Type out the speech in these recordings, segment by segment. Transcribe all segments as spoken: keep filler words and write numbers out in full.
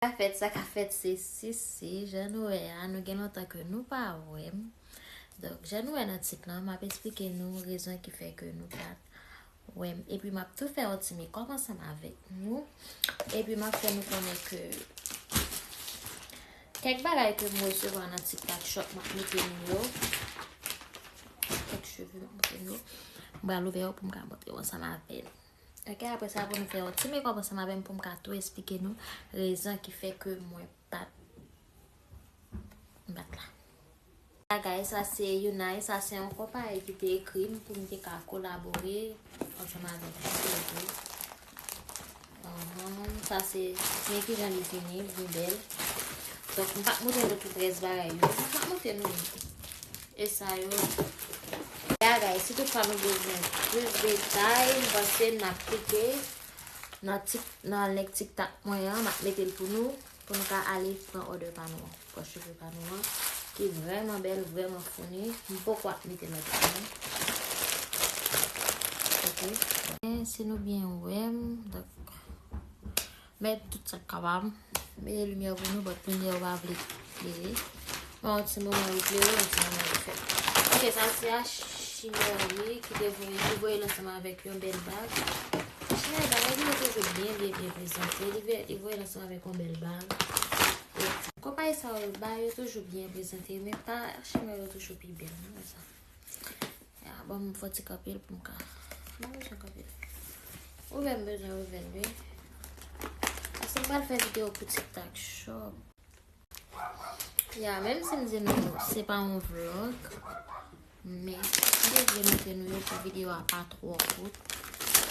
Sa fèt, sa ka fèt, se, se, se, jan nou wè a, nou gen lontan ke nou pa wè m. Donk, jan nou wè nan tit lan, m ap esplike nou rezon ki fè ke nou pa wè m. Epi m ap tou fè yon ti makeup ansanm avèk nou. Epi m ap fè nou konnen ke kèk bagay ke m resevwa nan TikTok Shop, m ap mete nou yo. Kèk cheve, m ap mete nou yo. M pral ouvè yo pou m ka montre yo ansanm avè nou. Ok, apre sa, pou nou fè yon ti makeup ansanm avè m pou m ka tou esplike nou rezon ki fè ke mwen pa t, m pa t la. Guys, sa se Unai, sa se yon konpayi ki te ekri m pou m te ka kolabore ansanm avèk yo. Ahn, sa se men kijan li vini, li bèl. Donk, m p ap montre nou tout rès bagay yo. M p ap montre nou yo. E sa yo. Ya, guys, si toutfwa nou bezwen plis detay, m panse n ap klike nan tik, nan link TikTok mwen an, m ap mete l pou nou, pou nou ka ale pran order pa nou an. Kò cheve pa nou an, ki vrèman bèl, vrèman founi. M poko ap mete lòt la non. Ok. Men si nou byen wè m, donk, mete tout sa k kapab. Mete limyè pou nou, but limyè yo pa vle klere. Bon, yon ti moman yo klere, yon ti moman yo fèt. Ok, sa se a Chimèri ki te voye, ki voye l ansanm avèk yon bèl bag. Chimèri, bagay li yo toujou byen, byen, byen prezante. Li ve-, li voye l ansanm avèk yon bèl bag. E konpayi sa yo, bagay yo toujou byen prezante, men pa Chimèri yo toujou pi bèl, nou wè sa. Ya, ban m fò ti kanpe l pou m ka. Ban m bezwen kanpe l. Ouvè m bezwen ouvè l, wi. Paske m pral fè videyo pou TikTok Shop. Ya, menm si m di nou, se pa yon vlog, men m te vle montre nou yo pou videyo a pa twò kout.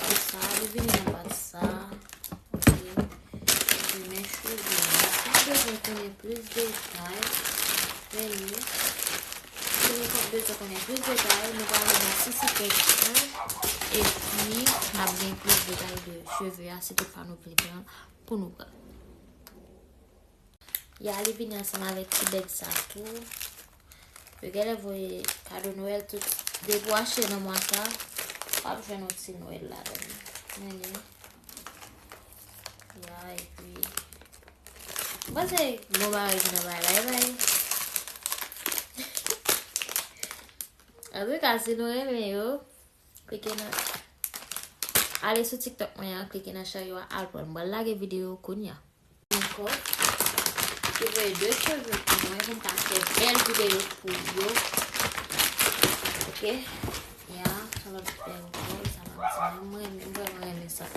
Pou sa, li vini nan pati sa. Ok. Epi men cheve a. Si nou bezwen konnen plis detay, men li. Si nou kon-, bezwen konnen plis detay, nou pral nan Sisi Textile. Epi, n ap gen plis detay de cheve a, si toutfwa nou vle pran l, pou nou pran l. Ya, li vini ansanm avèk ti bèg sa tou. Yo genlè voye kado Nwèl tout. Depi w achte nan mwa sa, w ap jwenn yon ti Nwèl ladan l. Men li. Ya, epi. M panse bon bagay ki nan bagay la, e bay. Antouka, si nou renmen yo, klike nan, ale sou TikTok mwen an, klike nan charyo a, al pran l. M pral lage videyo kounye a. Ankò, te voye de cheve pou mwen, pou m ka fè bèl videyo pou yo. Ok? Ya, yon lòt bèl ankò, sa m ap di nou, mwen renmen, m vrèman renmen sa.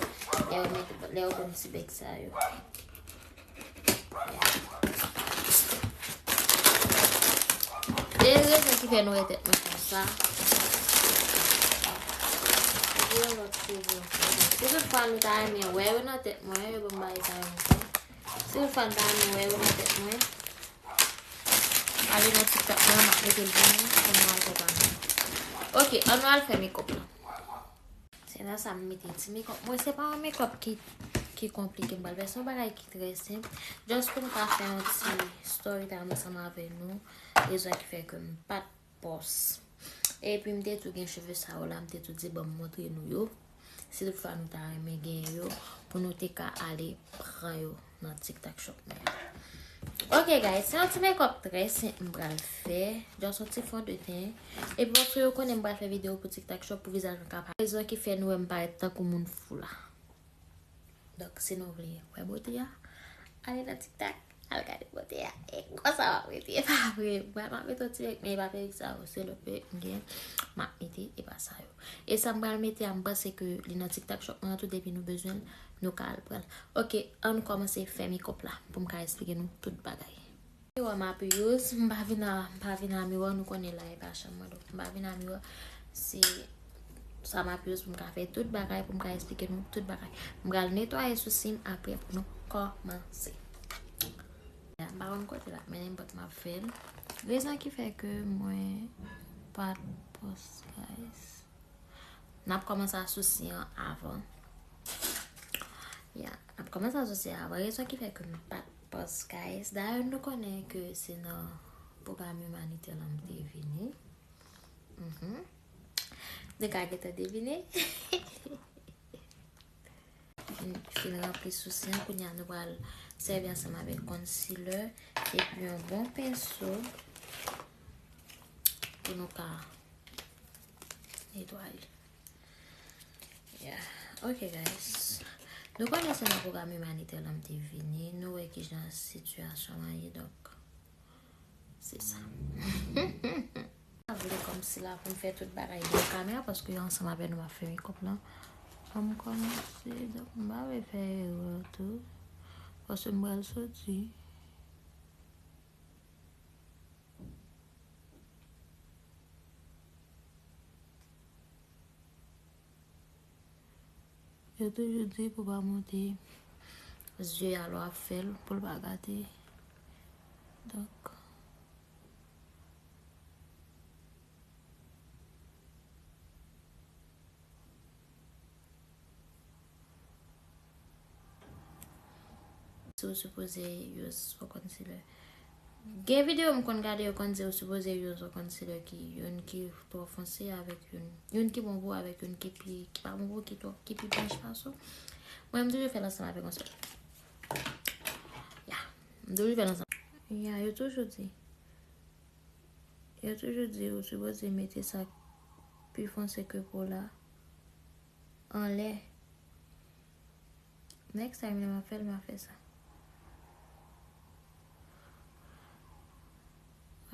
Lè yo mete, lè yo ban m ti bèg sa yo. Ya. E rezon ki fè nou wè tèt mwen konsa. Gen yon lòt cheve ankò. Si toutfwa nou ta renmen wè yo nan tèt mwen, yo ban m bagay sa yo ankò. Si toutfwa nou ta renmen wè yo nan tèt mwen, ale nan TikTok mwen, m ap mete l pou nou, pou nou al konprann. Ok, ann nou al fè makeup lan. Se nan sa m mete ti makeup. Mwen, se pa yon makeup ki, ki konplike m pral fè. Se yon bagay ki trè senp. Just pou m ka fè yon ti story time ansanm avè nou. Rezon ki fè ke m pa t pòs. Epi m te tou gen cheve sa yo la, m te tou di ban m montre nou yo. Si toutfwa nou ta renmen gen yo, pou nou te ka ale pran yo nan TikTok Shop mwen an. Ok, guys, se yon ti makeup trè senp m pral fè. Just yon ti fondeten. Epi paske yo konnen m pral fè videyo pou TikTok Shop pou vizaj mwen ka pa. Rezon ki fè nou wè m parèt tankou moun fou la. Donk, si nou vle wè bote a, ale nan TikTok, al gade bote a. E konsa w ap rete, e pa vre. Mwen, m ap mete yon ti perik, men e pa perik sa yo, se lòt perik m gen, m ap mete, e pa sa yo. E sa m pral mete a, m panse ke li nan TikTok Shop mwen an tou, depi nou bezwen l, nou ka al pran l. Ok, ann kòmanse fè makeup la, pou m ka esplike nou tout bagay. Miwa m ap use, m pa vin a, m pa vin a miwa, nou konnen la, e pa chanm mwen, donk m pa vin a miwa. Se sa m ap use pou m ka fè tout bagay, pou m ka esplike nou tout bagay. M pral netwaye sousi m apre pou nou kòmanse. Ya, m pa konn kote l ap mennen m, but m ap fè l. Rezon ki fè ke mwen pa t pòs, guys. N ap kòmanse a sousi an avan. Ya, n ap kòmanse a sousi an avan. Rezon ki fè ke m pa t pòs, guys. Dayè, nou konnen ke se nan pwogram imanitè lan m te vini. Mhm. Nou ka gentan devine. Fin, fin ranpli sousi an, kounye a nou pral Sèvi ansanm avèk concealer epi yon bon penso pou nou ka netwaye. Yeah. Ok, guys. Nou konnen se nan pwogram imanitè la m te vini. Nou wè kijan sitiyasyon an ye, donk, se sa. M pa vle kòmsi la pou m fè tout bagay deyò kamera, paske ansanm avè nou m ap fè makeup lan. An m kòmanse, donk, m pa vle fè erè tou. Paske m pral soti. Yo toujou di pou pa monte zye a lè w ap fè l, pou l pa gate. Donk, si w sipoze use yon concealer. Gen videyo m konn gade, yo konn di ou sipoze use yon concealer ki youn ki twò fonse avèk youn, youn ki bon pou avèk youn ki pi, ki pa bon pou, ki twò, ki pi blanch pase w. Mwen, m toujou fè l ansanm avèk yon sèl. Ya, m toujou fè l ansanm. Ya, yo toujou di. Yo toujou di ou sipoze mete sa k pi fonse ke po w la anlè. Next time lè m ap fè l, m a fè sa.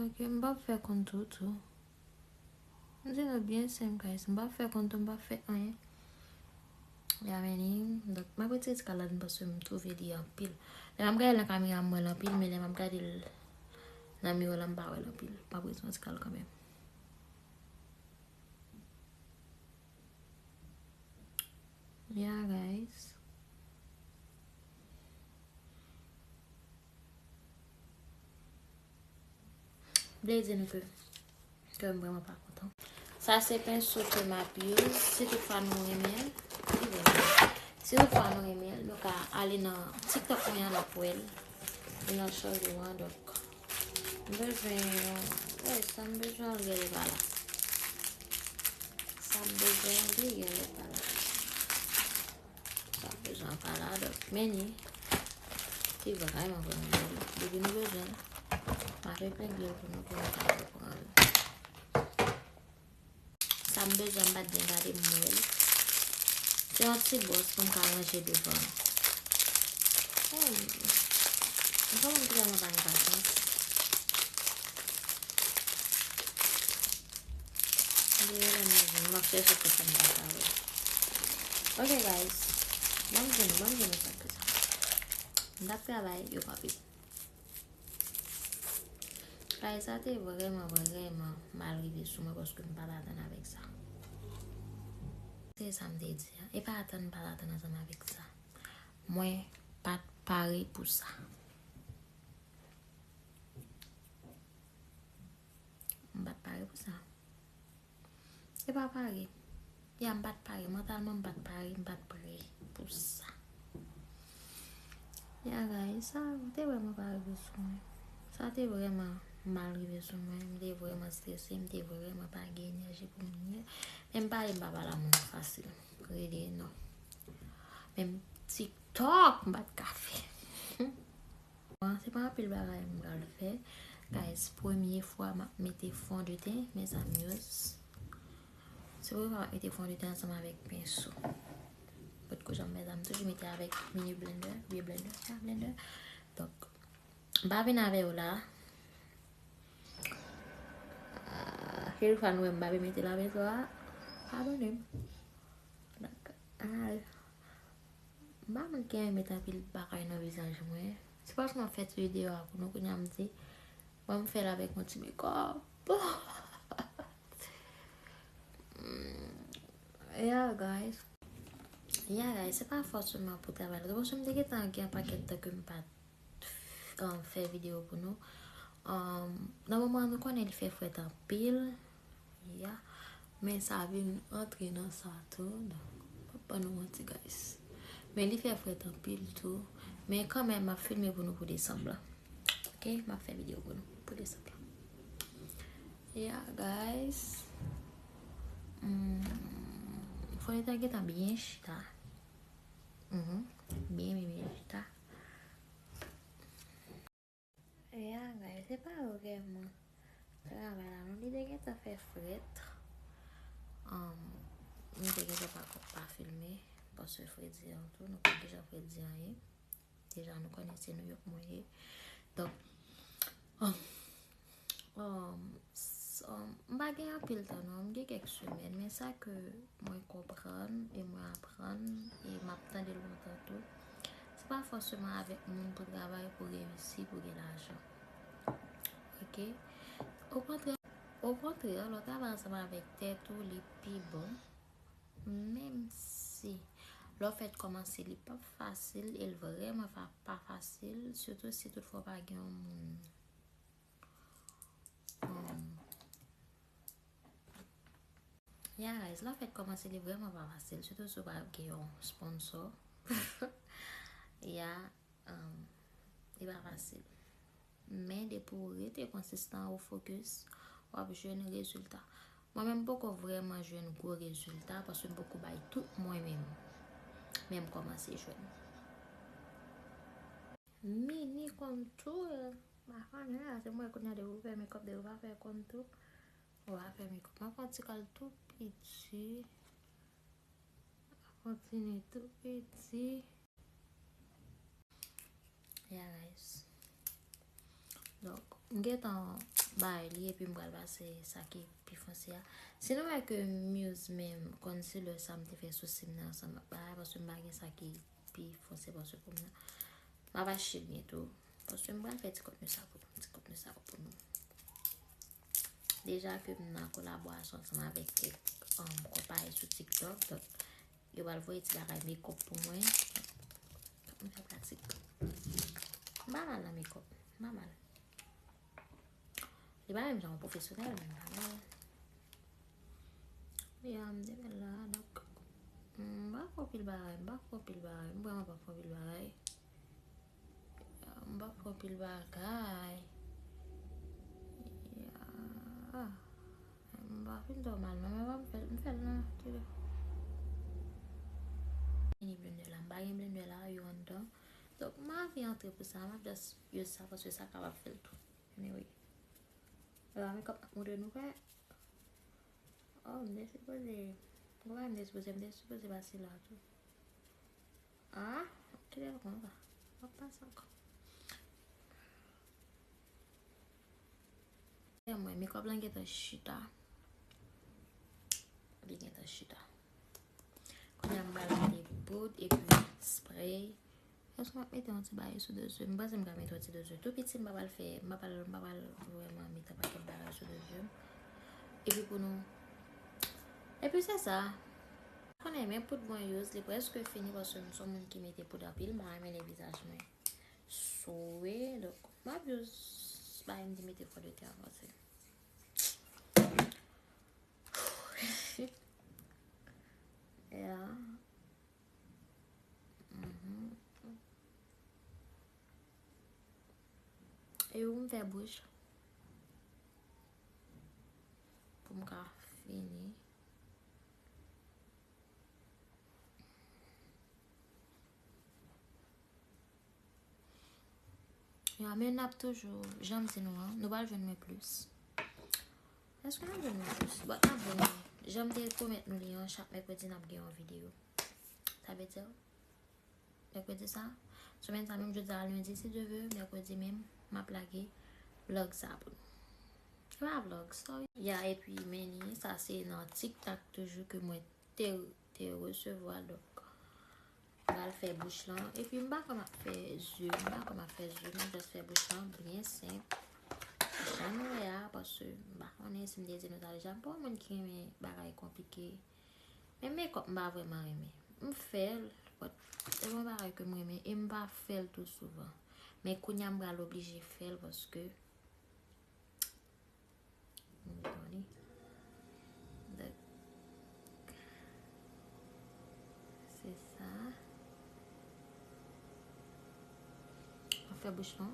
Ok, m p ap fè kontou tou. M di nou byen senp, guys. M p ap fè kontou, m p ap fè anyen. Ya, men li, donk, m ap retire ti kal la paske m twouve li anpil. Lè m ap gade l nan kamera, m wè l anpil, men lè m ap gade l nan miwa la, m pa wè l anpil. M ap retire yon ti kal kanmenm. Yeah, guys. Vle di nou ke, ke m vrèman pa kontan. Sa se penso ke m ap use. Si tout fwa nou renmen l, li renmen. Si tout fwa nou renmen l, nou ka ale nan TikTok mwen an, n ap wè l. Li nan chòz ou an, donk. M bezwen yon, wi, sa m bezwen an genlè pa la. Sa m bezwen an genlè pa la. Sa m bezwen an pa la, donk, men ni. Ti bagay mwen vrèman bèl. Depi nou bezwen l, m ap epengle l pou nou, pou nou ka reprann l. Sa m bezwen, m pa t byen gade, m wè l. Se yon ti bwòs pou m ka ranje devan. Oh, m pa konn kijan mwen pa gen pasyans. M ap chèche pou sa m pa ka wè. Ok, guys. Ban m di nou, ban m di nou sa ke sa. M t ap travay, yo kanpe. Kay sa te vrèman, vrèman mal rive sou mwen paske m pa t atann avèk sa. Se sa m te di a. E pa atann, m pa t atann ansanm avèk sa. Mwen pa t pare pou sa. M pa t pare pou sa. E pa pare. Ya, m pa t pare. Mantalman, m pa t pare. M pa t pare pou sa. Ya, guys, sa te vrèman pa rive sou mwen. Sa te vrèman mal rive sou mwen. M te vrèman strese. M te vrèman pa gen enèji pou m ye. Men m pale, m pa pale a moun fasil. Rele, non. Menm TikTok, m pa t ka fè. Bon, se pa anpil bagay m pral fè. Guys, premye fwa m ap mete fondeten, mes amours. Se premye fwa m ap mete fondeten ansanm avèk penso. Potko janm fè sa, m toujou mete avèk mini blender, vye blender, sa blender. Donk, m pa vin avè yo la. Ah, chak fwa nou wè m pa vin mete la, penso a, padone m. Donk, ah, m pa manke met anpil bagay nan vizaj mwen. Se paske m ap fè ti videyo a pou nou, kounye a m di, bon, m fè l avèk yon ti makeup. Yeah, guys. Yeah, guys, se pa fòseman pou travay la. Paske m te gentan gen yon pakèt tan ke m pa t, um, fè videyo pou nou. Um, nan moman an, nou konnen li fè frèt anpil. Ya. Men sa vin antre nan sa tou. Donk, pa ban nou manti, guys. Men li fè frèt anpil tou. Men kanmenm, m ap filme pou nou pou desanm lan. Ok? M ap fè videyo pou nou pou desanm lan. Ya, guys. Hmm. Fondeten an gentan byen chita. Mhm. Byen, byen, byen chita. Se pa vrèman travay la, non, li te gentan fè frèt. Um, m te gentan pa, pa filme, paske fredi an tou, nou konn kijan fredi an ye. Deja, nou konnen se Nouyòk mwen ye. Donk, um, um, s-, um, m pa gen anpil tan, non, m gen kèk semèn, men sa ke mwen konprann e mwen aprann, e m ap tande l lontan tou, se pa fòseman avèk moun pou travay, pou reyisi, pou gen lajan. Oke? Okontrè, okontrè, lè w travay ansanm avèk tèt ou, li pi bon. Menm si lè w fèk kòmanse, li p ap fasil, e l vrèman pa, pa fasil, sitou si toutfwa w pa gen yon moun. Um, yeah, guys, lè w fèk kòmanse, li vrèman pa fasil, sitou si w pa gen yon sponsor. Yeah, um, li pa fasil. Men depi w rete konsistan, ou fokis, w ap jwenn rezilta. Mwen menm, m poko vrèman jwenn gwo rezilta, paske m poko bay tout mwen menm. Men m kòmanse jwenn. Mini contour. M pa konnen la, se mwen kounye a, depi w fè makeup, depi w pa fè contour, ou pa fè makeup. M ap pran ti kal tou piti. M ap pran ti nen tou piti. Yeah, guys. Donk, m gentan bay li, epi m pral pase sa ki pi fonse a. Si nou wè ke Muse menm, concealer sa m te fè sou sim nan, sa m ap bay, paske m pa gen sa ki pi fonse, paske pou m nan, m ap achte l byento. Paske m pral fè ti kontni sa pou nou, ti kontni sa pou nou. Deja ke m nan kolaborasyon ansanm avèk kèk, um, konpayi sou TikTok, donk, yo pral voye ti bagay makeup pou mwen. M fè pratik. M pa mal nan makeup. M pa mal. Li pa menm jan yon pwofesyonèl, men m pa mal. Ya, m te bèl la, donk, m pa fè anpil bagay, m pa fè anpil bagay, m vrèman pa fè anpil bagay. Ya, m pa fè anpil bagay. Ya. M pa fin twò mal, non, men m fè l, m fè l nan tire. Mini blender la, m pa gen blender la, yo anndan. Donk, m anvi antre pou sa, m ap just use sa, paske sa kapab fè l tou. Anyway. La, makeup m ap montre nou fè. Oh, m te sipoze, m pa m te sipoze, m te sipoze pase la tou. Ah, kite l konsa. M ap pase ankò. Mwen, makeup lan gentan chita. Li gentan chita. Kounye a m pral mete poud epi spray. Èske m ap mete yon ti bagay sou do zye? M panse m ka mete yon ti do zye tou piti, m pa pral fè, m pa pral, m pa pral vrèman mete yon pakèt bagay sou do zye m. Epi pou nou, epi se sa. Konnen men poud mwen use, li prèske fini paske m se yon moun ki mete poud anpil, m pa renmen lè vizaj mwen swe, donk m ap use bagay m te mete fondetèn an pase. Yeah. Mhm. E ou m fè bouch pou m ka fini. Ya, men n ap toujou, jan m di nou an, nou pral jwenn mwen plis. Èske n ap jwenn mwen plis? But n ap jwenn mwen. Jan m te pwomèt nou li an, chak mèkredi n ap gen yon videyo. Sa vle di, mèkredi sa, semèn sa menm, jodi a lendi, si Dye vle, mèkredi menm, m ap lage vlog sa pou nou. Se pa vlog, sorry. Ya, epi men li, sa se nan TikTok toujou ke mwen te, te resevwa, donk. M pral fè bouch lan. Epi m pa kwè m ap fè zye. M pa kwè m ap fè zye. M ap just fè bouch lan byen senp. Jan nou wè a, paske m pa konnen si m te di nou sa deja. M pa yon moun ki renmen bagay konplike. Men makeup m pa vrèman renmen. M fè l, but se pa yon bagay ke m renmen. E m pa fè l tou souvan. Men kounye a m pral oblije fè l paske Mwen konnen. Donk, se sa. Mwen fè bouch lan.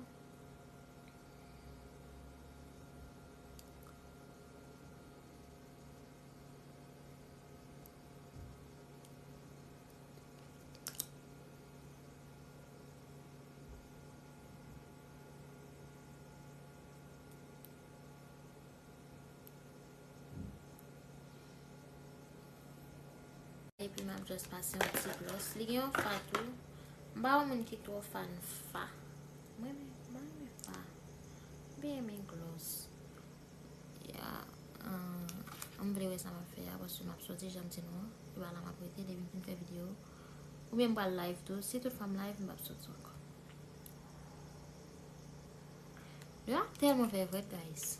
Epi m ap just pase yon ti gloss. Li gen yon fa tou. M pa yon moun ki twò fan fa. Mwen renmen, mwen renmen fa. M byen renmen gloss. Ya, ah, m vle wè sa m ap fè a, paske m ap soti, jan m di nou an. Se pa la m ap rete, depi m fin fè videyo. Oubyen m pral live tou. Si tout fwa m live, m p ap soti ankò. Dlo a tèlman fè frèt, guys.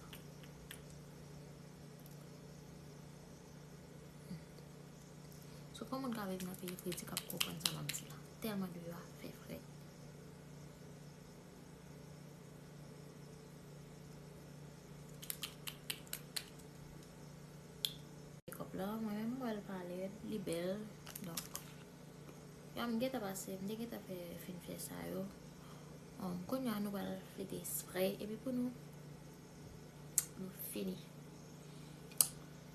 Sou kòman moun ka viv nan peyi fredi k ap konprann sa m ap di la. Tèlman dlo a fè frèt. Makeup la, mwen menm, m wè l pa lèd, li bèl. Donk, ya, m gentan pase, m te gentan fè, fin fè sa yo. Um, kounye a, nou pral fete spray, epi pou nou, nou fini.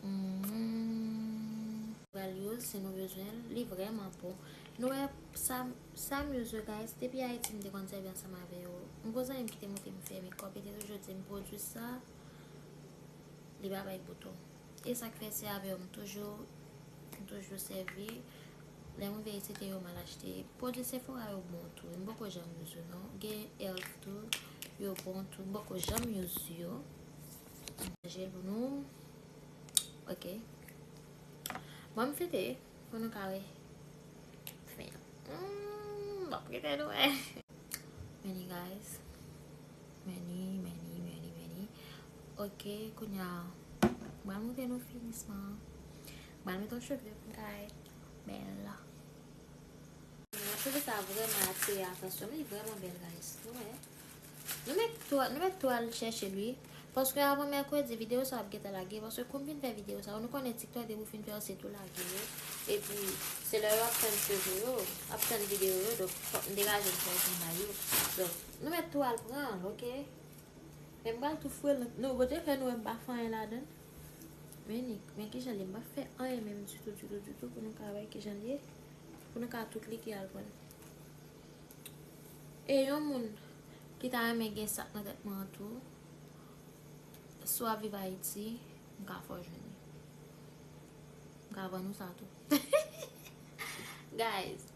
Mm. Pral use, si nou bezwen l, li vrèman bon. Nou wè, sa, sa m use yo, guys, depi Ayiti, m te konn sèvi ansanm avè yo. M gon zanmi m ki te montre m fè makeup, li te toujou di m pwodui sa, li pa bay bouton. E sa k fè se avè yo m toujou, m toujou sèvi. Lè m rive isit, se yo m al achte. Pwodui Sephora yo bon tou. M poko janm use yo, non. Gen e.l.f. tou, yo bon tou. M poko janm use yo. M chanje l pou nou. Ok. Bon, m fete pou nou ka wè fen an. Mm, m ap rete nou wè. Many, guys. Many, many, many, many. Ok, kounye a, m pral montre nou finisman. M pral mete yon cheve pou m ka bèl. Cheve sa vrèman atire atansyon m, li vrèman bèl, guys. Nou wè. Nou mèt tou, nou mèt tou al chèche l, wi. Paske avan mèkredi, videyo sa ap gentan lage. Paske kou m fin fè videyo sa, nou konnen TikTok, depi w fin fè yo, se tou lage yo. Epi, se lè yo ap tann cheve yo, ap tann videyo yo, donk, fòk m degaje m fè yon bay yo. Donk, nou mèt tou al pran l, ok? Men m pral tou foure l. Nou, Bondye fè nou wè m pa fè anyen ladan l. Men ni, men kijan l ye, m pa fè anyen menm ditou, ditou, ditou, pou nou ka wè kijan l ye. Pou nou ka tou klike al pran l. E yon moun ki ta renmen gen sa k nan tèt mwen an tou, si w ap viv Ayiti, m ka fè w jwenn li. M ka vann ou sa tou. Guys,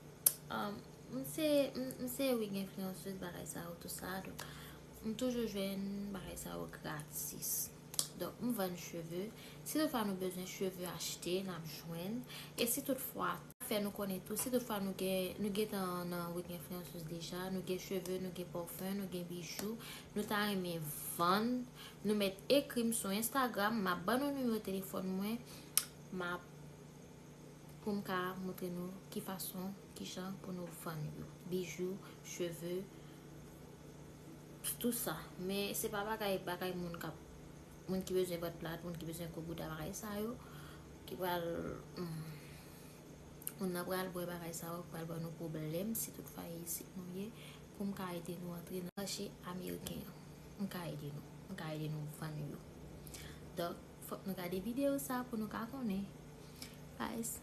um, m se, m, m se wig enfliyonsez bagay sa yo, tou sa. Donk, m toujou jwenn bagay sa yo gratis. Donk, m vann cheve. Si toutfwa nou bezwen cheve achte, n ap jwenn. E si toutfwa, fè nou konnen tou, si toutfwa nou gen, nou gentan nan wig enfliyonsez deja, nou gen cheve, nou gen pòfen, nou gen bijou, nou ta renmen vann, nou mèt ekri m sou Instagram, m ap ban nou nimewo telefòn mwen, m ap, pou m ka montre nou ki fason, ki jan pou nou vann yo. Bijou, cheve, tou sa. Men se pa bagay, bagay moun k ap, moun ki bezwen vant plat, moun ki bezwen gwo bouda, bagay sa yo, ki pral, hmm, moun nan pral bwè bagay sa yo, pral ban nou pwoblèm, si toutfwa e isit nou ye, pou m ka ede nou antre nan mache ameriken an. M ka ede nou. M ka ede nou vann yo. Donk, fòk nou gade videyo sa pou nou ka konnen. Guys,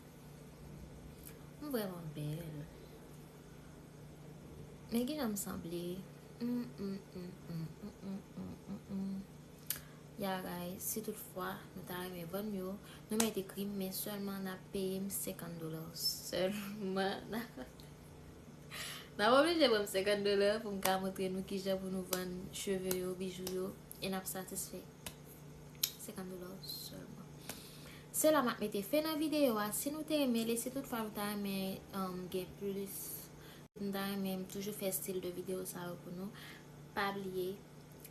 m vrèman bèl. Men kijan m sanble? Mm, mm, mm, mm. Ya, guys, si toutfwa nou ta renmen vann yo, nou mèt ekri m, men sèlman n ap peye m senkant dola. Sèlman n ap, n ap oblije ban m senkant dola pou m ka montre nou kijan pou nou vann cheve yo, bijou yo, e n ap satisfè. Senkant dola sèlman. Se la m ap mete fen nan videyo a. Si nou te renmen li, si toutfwa nou ta renmen, um, gen plis, nou ta renmen toujou fè estil de videyo sa yo pou nou, pa bliye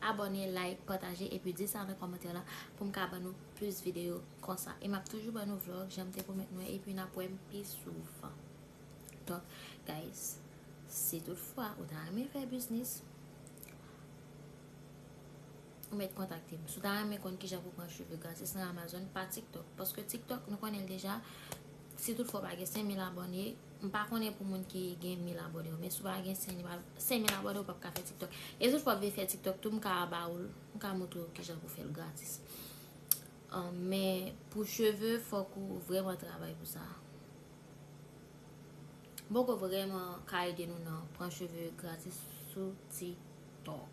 abòne, like, pataje, epi di sa nan kòmantè la pou m ka ban nou plis videyo konsa. E m ap toujou ban nou vlog, jan m te pwomèt nou, epi n ap wè m pi souvan. Donk, guys, si toutfwa ou ta renmen fè biznis, ou mèt kontakte m. Si w ta renmen konn kijan pou pran cheve gratis nan Amazon, pa TikTok. Paske TikTok, nou konnen l deja. Si toutfwa w pa gen senk mil abòne, m pa konnen pou moun ki gen mil abòne yo, men si w pa gen senk mil, senk mil abòne, ou p ap ka fè TikTok. E si toutfwa w vle fè TikTok tou, m ka ba w l, m ka montre w kijan pou fè l gratis. Ah, men pou cheve, fòk ou vrèman travay pou sa. M poko vrèman ka ede nou nan pran cheve gratis sou TikTok.